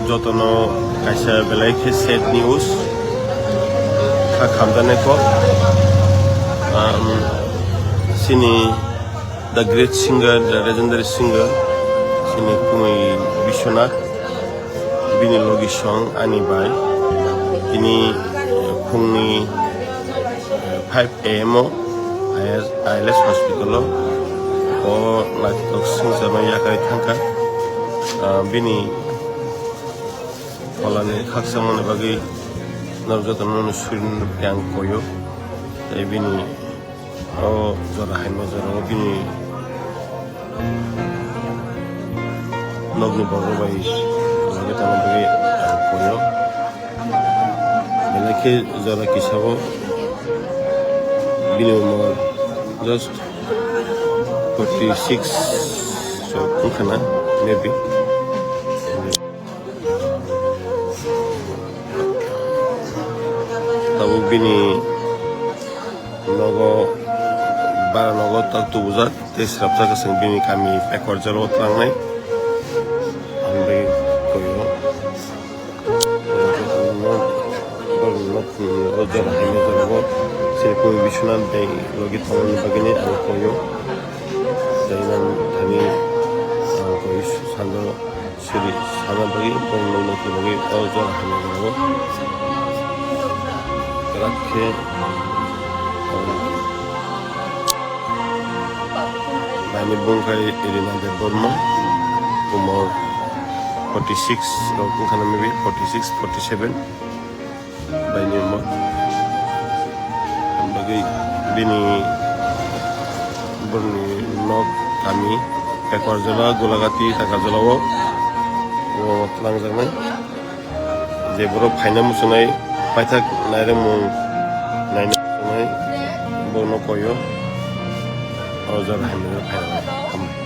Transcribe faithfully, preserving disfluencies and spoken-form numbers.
Jotono kaisa belai khe sad news, kha khamjaknai kok. Um, chini the great singer, the legendary singer, chini Kumui Biswanath, bini logi song ani bai, tini phungni five A M o I L S hospital o o naithok swngjama yakarwi thangkha. Ah, bini pholani khakchangmani bagwi norok jotono no suri nukha ang koyo. Tei bini o jora haino jora o bini nokni borok bai lage tangna bagwi ang koyo. Belai khe jora kisa o bini umor just forty six so wngkha na, maybe. Tabuk bini nogo, bara nogo tak tubujak tei srapsa kwchwng bini kami Pekwar jora o tlangnai. Ang bai koyo. O jora haino jora o sini Kumui Biswanath bai logi tongmani bagwini ang koyo. Tei nang thani ang koyo sando. Siri sana bagwi borok nokni bagwi o jora hamya wngo. Kwrak khe, um, bini bung khe Irina Debbarma, umor forty six rok wngkha na, maybe forty six, forty seven. Baini mo. Bagwi bini borokni nok kami Pekwar jora, Golagati, Takarjala o, o twlangjaknai. Je borok phaina muchungnai, paithak nairwkmung naina muchungnai, bono koyo. O jora hamya phaina.